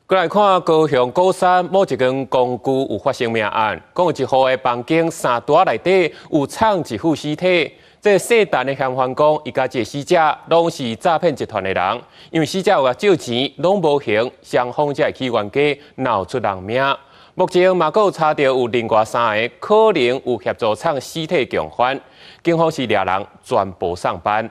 過來看高雄鼓山某一間公寓有發生命案，講有一戶的房間衫櫥內底有藏一副屍體。這個姓陳的嫌犯講，伊佮這個死者攏是詐騙集團的人，因為死者有共借錢，攏無還，雙方才會起冤家，鬧出人命。目前嘛，閣有查著有另外三个可能有協助藏屍體共犯，警方是掠人全部送辦。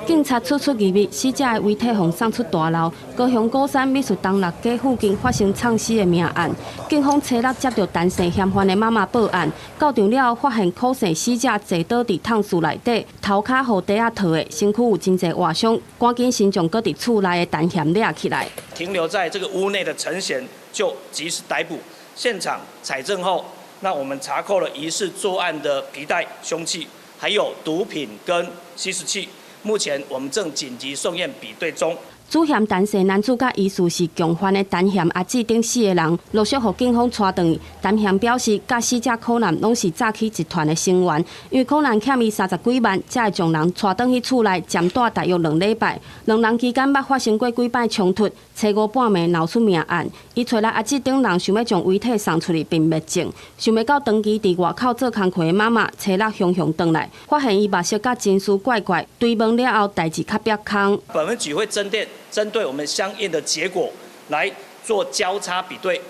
警察出出入入，死者的遺體予送出大樓。高雄鼓山美術東六街附近發生藏屍的命案，警方初六接到陳姓嫌犯的媽媽報案，到場了後發現柯姓死者坐倒佇炕室內底，頭跤予袋仔套的，身軀有真濟劃傷，趕緊先將閣佇厝內的陳嫌掠起來。停留在這個屋內的陳嫌就即時逮捕，現場採證後，那我們查扣了疑似作案的皮帶、兇器，還有毒品跟吸食器。目前我們正緊急送驗比對中。主嫌陳姓男子佮疑似是共犯的陳嫌阿姊等四個人，陸續予警方帶轉去。陳嫌表示，佮死者柯南攏是詐欺集團的成員，因為柯南欠伊三十幾萬，才會將人帶轉去厝內暫住大約2禮拜。兩人之間捌發生過幾擺衝突，初五半暝鬧出命案。伊揣來阿姊等人想欲將遺體送出去並滅證，想袂到長期佇外口做工課的媽媽初六雄雄轉來，發現伊目色佮情緒怪怪，追問了後，代誌較煏空。本分局會針對我們相應的結果來做交叉比對，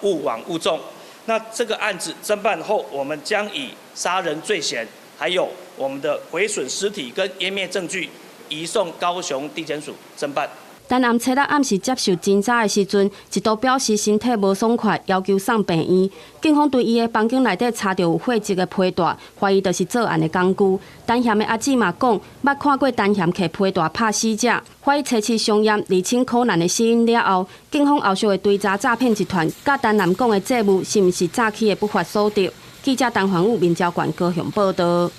勿枉勿縱。那這個案子偵辦後，我們將以殺人罪嫌，還有我們的毀損屍體跟湮滅證據，移送高雄地檢署偵辦。陳男初六暗時接受偵查的時陣，一度表示身體無爽快，要求送病院。警方對伊的房間內底查著有血跡的皮帶，懷疑就是作案的工具。陳嫌的阿姊嘛講，捌看過陳嫌提皮帶拍死者。法醫初次相驗釐清柯南的死因了後，警方後續會追查詐騙集團佮陳男講的債務是毋是詐欺的不法所得。記者陳環武、民交館高雄報道。